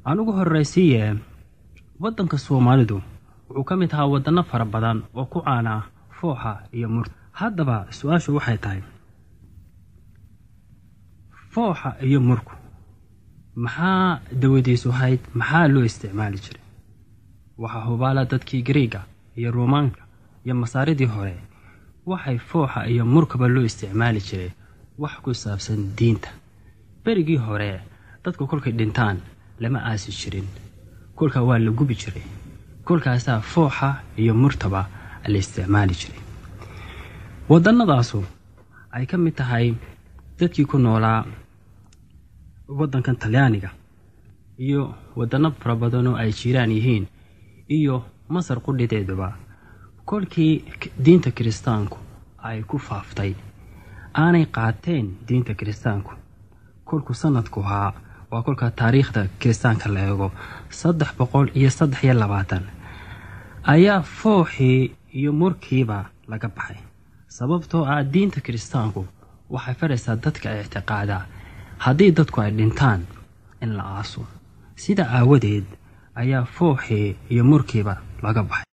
Aan ugu horraysiiye, waddanka Soomaalidu wuxuu ka mid ahaa waddanno fara badan oo ku caana fooxa iyo murta. Haddaba su-aashu waxay tahay, fooxa iyo murku maxaa dawadiisu ahayd? Maxaa loo isticmaali jiray? Waxaa hubaala dadkii Gariiga iyo Ruumaanka iyo Masaaridii hore waxay fooxa iyo murkaba loo isticmaali jiray wax ku saabsan diinta. Berigii hore dadku kolkay dhintaan lama aasi jirin, kolkaa waa la gubi jiray, kolkaasaa fooxa iyo murtaba la isticmaali jiray. Wadannadaasu ay ka mid tahay dadkii ku noolaa waddankan Talyaaniga iyo waddanno fara badanoo ay jiiraan yihiin iyo Masar qudhideeduba, kolkii diinta kiristaanku ay ku faaftay aanay qaateen diinta kiristaanku, kolku sanadku ahaa, waa kolka taariikhda kiristaanka la eego, 323, ayaa fooxii iyo murkiiba laga baxay, sababtoo ah diinta kiristaanku waxay faraysaa dadka ictiqaadaa haddii dadku ay dhintaan in la aaso. Sida aawadeed ayaa fooxii iyo murkiiba laga baxay.